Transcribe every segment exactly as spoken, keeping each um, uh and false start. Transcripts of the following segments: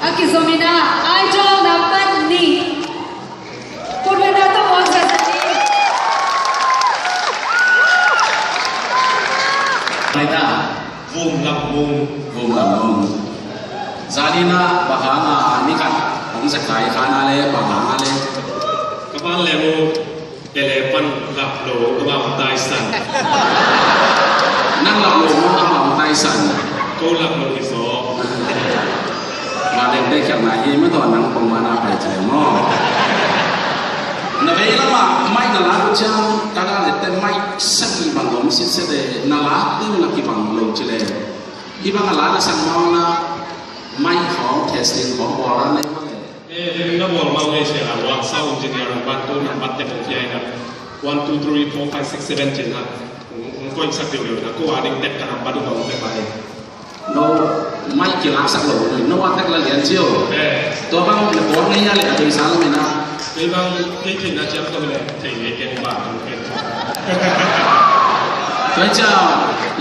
A kizom in ah, Idol nambat nih. Pulvena tawh muang zahzah ni. Mai ta. Vum Lam Mung. Vum Lam Mung. Zani na bang hang a ni khat hong zek kai kha na le bang hang a le. Ka ban le mu. Kei le pan lap lo, amau taisan. Nang lap lo maw, amau taisan? Ko lap lo hi zaw. Vanleng te khialhna hi, ma tawh nang pongmana pai ci le maw. Na vei lamah mic na lak uh ciang ka ga le te mic sagih bang om sitset e, na lak ding na kibang lo ci le. Hih bang a la na sang maw na mic khawng testing khawng bawl a nei maw le. Eh, na bawl mah ngei sia la, luang sound engineer nambat, ko nambat tek kong khia ina. One, two, three, four, five, six, seven cin na. Kong, kong koih sak liuliu na, ko a ding tek ka nambat uh kong tek pai. No, mic kilak sak lo, no a tek la lian cio. Eh. Tua bang na bawl ngei a le a ding sa lo mi na. Kei bang, kei kin na ciam tua mi le, thei ngei keng bang, keng. Vai cia,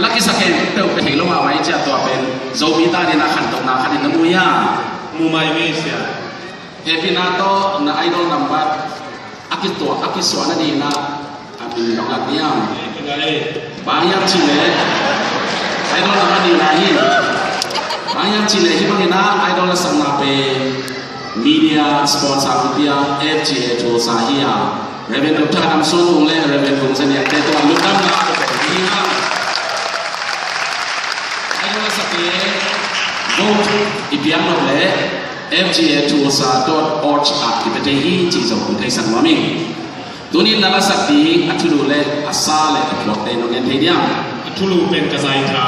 laki saken teu pe thei lo ma vai cia tua pen Zomi ta dina khantohna khat in na mu ia. Mu mai ngei sia. Hehpihna tawh na idol number a kituak a kisuahna dina a min dong lak diam. Bang hiam cih leh idol number dina hi. Bang hiam cih leh hih bangin a idol na sakna pen media sponsor khutia F G A Tulsa hi a, Reverend Doctor Adam Suan Ung le Reverend Kung Zaniak te tua lungdam na hi a. Ai lo sa te vote i piak nop le F G A Tulsa dot org ah i pete hi ci zong kong theisak nuam ing. Tunin na lasak ding a thulu le a sa le a puakte nong gen thei diam? A thulu pen ka zaitha,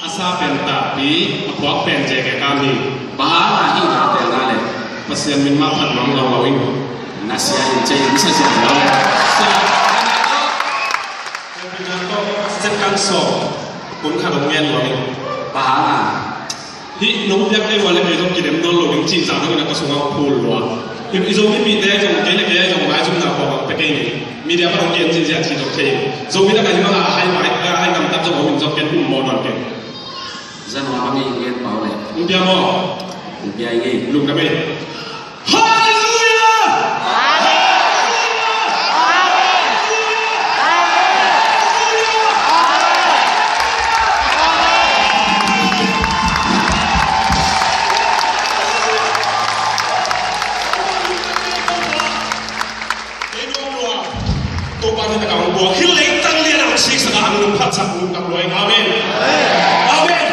a sa pen takpi, a puak pen J K Kam hi. Bang hang a hih na telna le Pasian min mah phat nuam lo lo ing. Na sia in cia in sa sia lo. Sia. Set kan sawm kun khat hong ngen nuam ing. Bang hang a? Hih nong piak kei ua le kei zong kidem nawn lo ding cih zah dongin a ka sungah phul lua. I, i Zomi mite zong kei le kei zong vaizumna pawlkhat pia kei ni. Media pan hong gen cih ziah cih zong thei. Zomi lakah hih bangah hai vai, hai gamtat zong om in zong ken um maw nawn kei. Zan hua bang i gen pau le. Hong pia maw? Hong pia i ngei. Lungdam ei. Halleluia! Topa min a ka hong buak hi leitang lian a hong siksak a hong phatsak hong kap lua ing. Amen. Amen.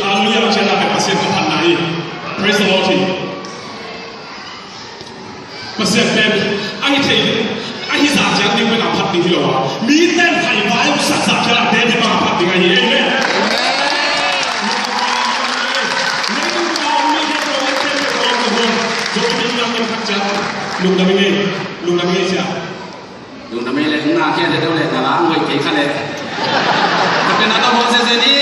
Halleluia. Pasian ka phatna hi. Praise the Lord hi. Pasian pen a hi thei, a hi zah ciang ding pen a phat ding hi lo a. Mi ten hai vai sak zah ciang a den hi bang a phat ding ahi. Amen. Lungdam ing ei, lungdam ing ei sia. Lungdam ing ei le, na kia te deuh le, na la ang hoih kei kha le. Ka pen a ka hong se se ni.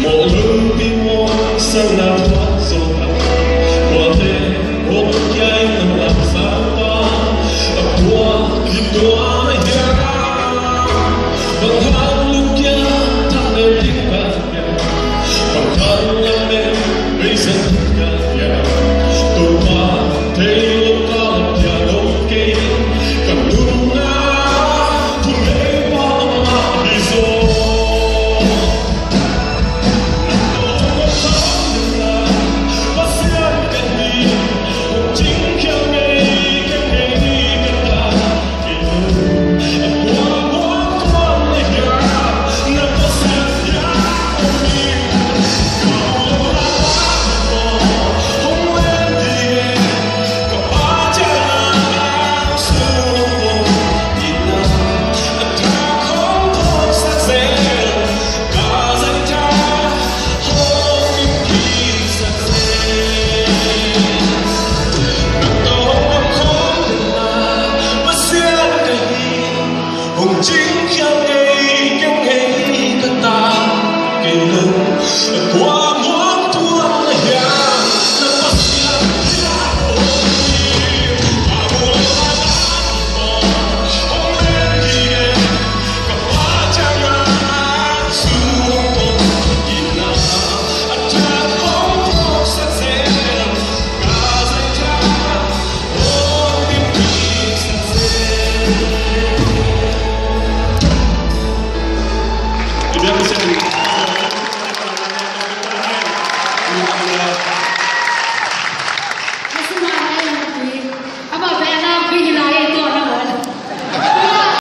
Ong